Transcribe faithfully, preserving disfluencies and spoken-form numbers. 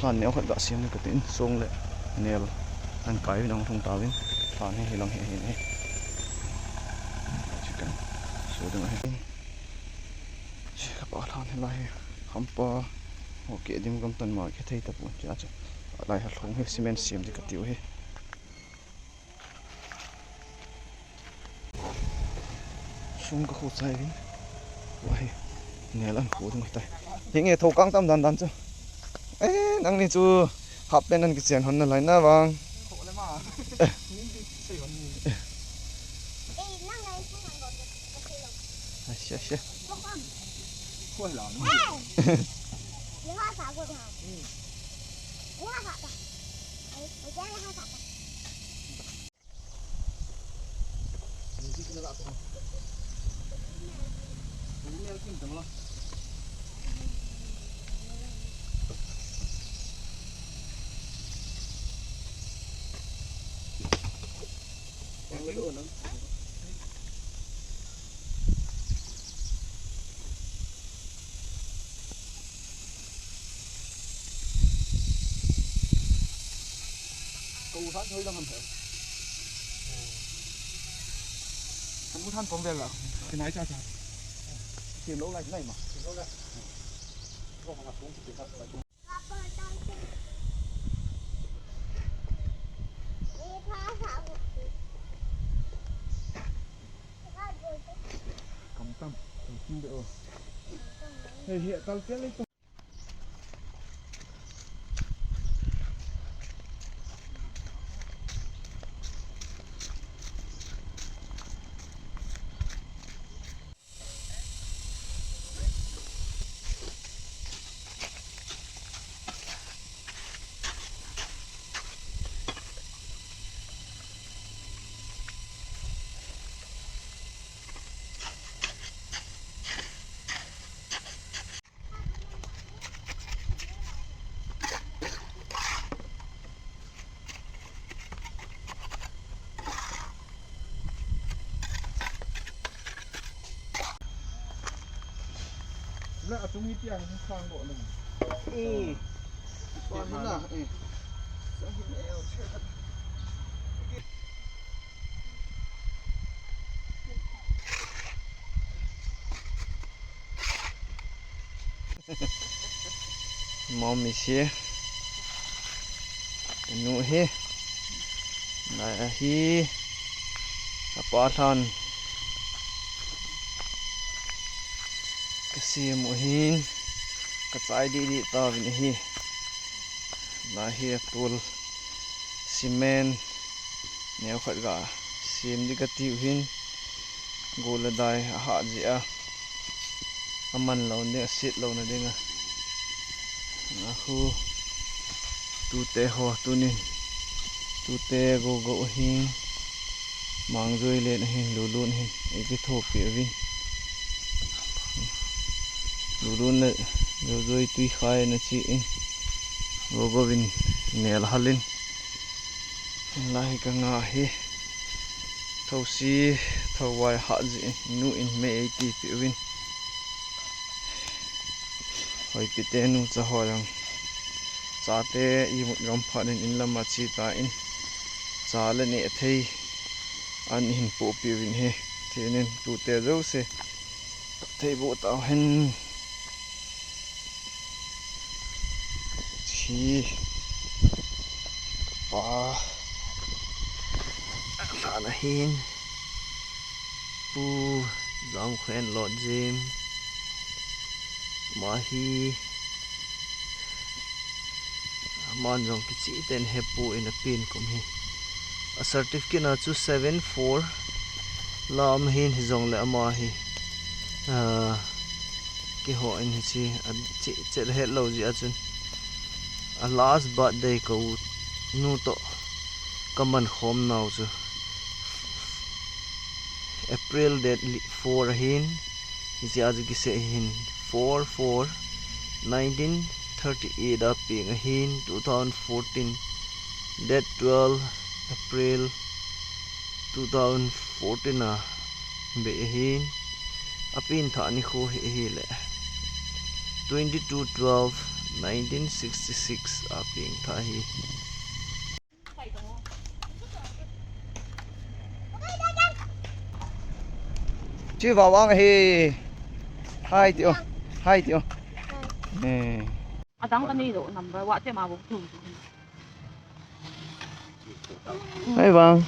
Lhan neo khat ga sem ni katin, song le nel an kai vin ang thung tavin, lhan hi hilang hi hin hi. Chicken. So ding hi. Kapa lhan hi lai hi. Khampa. Okay, dim gam tan ma ke thei ta pu cha cha. Lai ha thong hi cement sem di katiu hi. Sung ka khu chai vin. Wah, nel an khu ding tai. Hinge tho kang tam dan dan chu. Eh, nangni chu half pant an kichen hon na lai na vang. Ai, sia, sia. Ko u than thoi lang ham the. Ko u than kom vel la. Kinai cha cha. Sim lo lai nai ma. Sim lo lai. Ko ma kong ki ta. Kam tam, kam sim de o. Hey, hey, tal tel le. La atung hi tiang sang bo na. Eh. Sa hi na, eh. Sa hi na, eh. Mom is here. Nu hi. Nai ahi. Apa lhan. Ka sem u hin. Ka chai di di ta vin ahi. Nai hi a tul. Cement. Neo khat ga. Sem di ka tiu hin. Gol le dai a hah jeh a, a man lou ding, a sit louna ding a. A khu tute ho tunin, tute go go hin, Mangjoi len hin, Lulun hin, ei kithopi uvin. Lulun na, Lulun tui khai na chi in, go go vin, nel halin. Lai ka nga hi. Thosi, thovai hah jeh in, nu in mei ei tipi uvin. Hoipi te nu cha ho jong. Chate imut gam phat in in lam a che tan. Cha le neh thei an hin pohpi uvin hi. Tinin tute jouse. Thei boh tau hen. Chi pa lhan ahin Pu Zamkhen Lotjem, ama hi, aman jong kicheh tah in hepu in apen kum hi. A certificate na chu seven four lam hin hijongle ama hi, ah, keiho in hiche, a che, che het lou jeh a chun. A last birthday ka u nu toh ka man khom nau chu April date li-, four ahin, hiche a chu kisei hin four four nineteen thirty eight a peng ahin, two thousand fourteen date twelve April two thousand fourteen a bei ahin, a pengthah nikho hi ahile twenty two twelve Nineteen sixty-six a peng tha hi. Chi vawang hi. Hai ti o. Hai ti o. Eh. Adang ka nei lo number wa te ma bo tu. Hai vang.